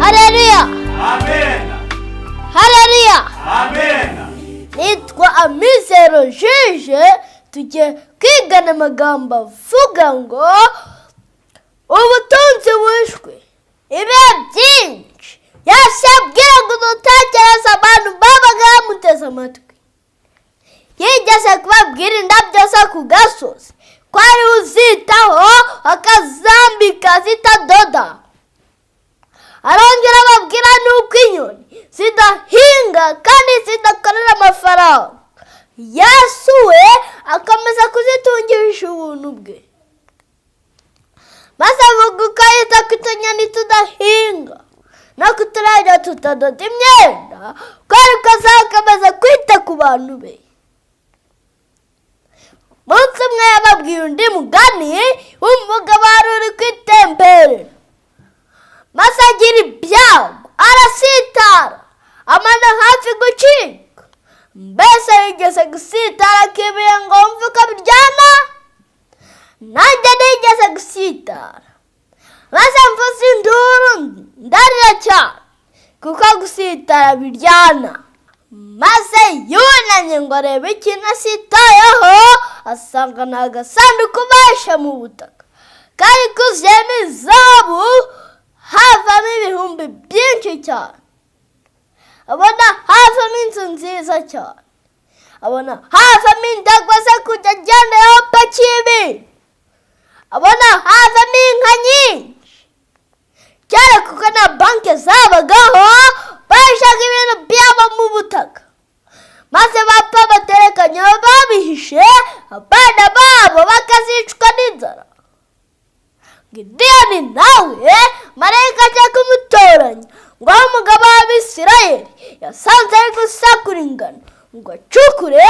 Haleluya! Amen. Haleluya! Amen. Nitwa Amizero Jije. Tugiye kwigana amagambo avuga ngo ubutunzi buhishwe. Ibihe byinshi Yesu yabwira ngo dutekereze abantu babaga bamuteze amatwi. Yigeze kubabwira indabyo zo ku gasozi, ko ari uzitaho akazambika zitadoda. Arongera ababwira n'uko inyoni zidahinga kandi zidakorera amafaranga, Yesu we akomeza kuzitungisha ubuntu bwe. Maze avuga uko yita ku tunyoni tudahinga no ku turabyo tutadoda imyenda, ko ariko azakomeza kwita ku bantu be. Umunsi umwe yababwiye undi mugani w'umugabo wari uri kwitemberera, maze agira ibyago arasitara, amano hafi gucika. Mbese yigeze gusitara akibuye ngo wumve uko biryana? Nanjye nigeze gusitara, maze mvuze induru, ndarira cyane, kuko gusitara biryana. Maze yunamye ngo arebe ikintu asitayeho, asanga ni agasanduku bahishe mu butaka kari kuzuyemo izahabu, havamo ibihumbi byinshi cyane. Abona havamo inzu nziza cyane, abona havamo indagwa zo kujya agenderaho apakiye ibintu, abona havamo inka nyinshi. Kera, kuko nta banki zabagaho, bahishaga ibintu byabo mu butaka, maze bapfa baterekanye aho babihishe, abana babo bakazicwa n'inzara. Gideyoni nawe marayika ajya kumutoranya ngo abe umugabo w'Abisirayeli, yasanze ari gusekura ingano ngo acukure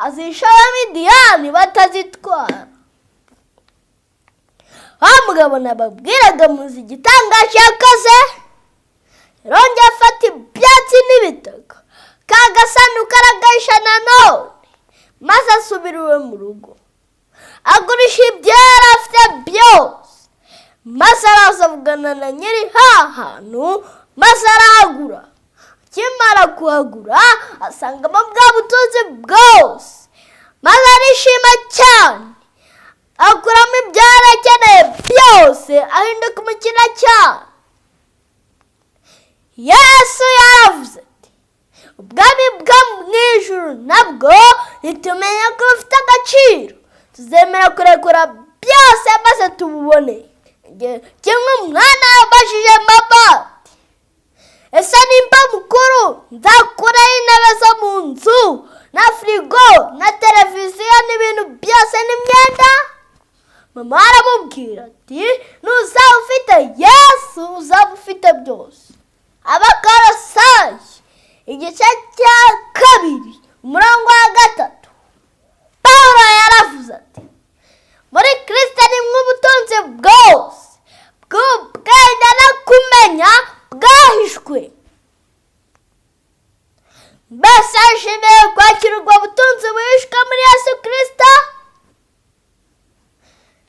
azihishe Abamidiyani batazitwara. Wa mugabo nababwiraga, muzi igitangaje yakoze? Yarongeye afata ibyatsi n'ibitaka, ka gasanduku aragahisha nanone, maze asubira iwe mu rugo, agurisha ibyo yari afite byose, maze araza avugana na nyiri ha hantu, maze arahagura. Akimara kuhagura, asangamo bwa butunzi bwose, maze arishima cyane, akuramo ibyo yari akeneye byose, ahinduka umukire cyane. Yesu yaravuze ati: "Ubwami bwo mu ijuru nabwo nitumenya ko bufite agaciro, tuzemera kurekura byose maze tububone." Igihe kimwe umwana yabajije mama ati: "Ese nimba mukuru nzakuraho intebe zo mu nzu na firigo na televiziyo n'ibintu byose n'imyenda?" Mama aramubwira ati: "Nuzaba ufite Yesu, uzaba ufite byose." Abakorosayi igice cya 2, umurongo wa 3, Paul yaravuze ati: "Muri Kirisito nimwo ubutunzi bwose bw'ubwenge no kumenya bwahishwe." Mbese yishimiye kwakira ubwo butunzi buhishwe muri Yesu Kirisito?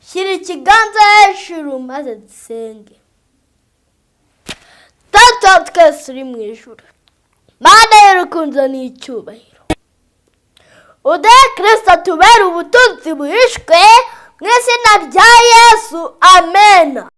Shyira ikiganza hejuru maze dusenge. Data wa twese uri mu ijuru, Mana y'urukundo n'icyubahiro, uduhe Kirisito tubere ubutunzi buhishwe, mu izina rya Yesu, amena.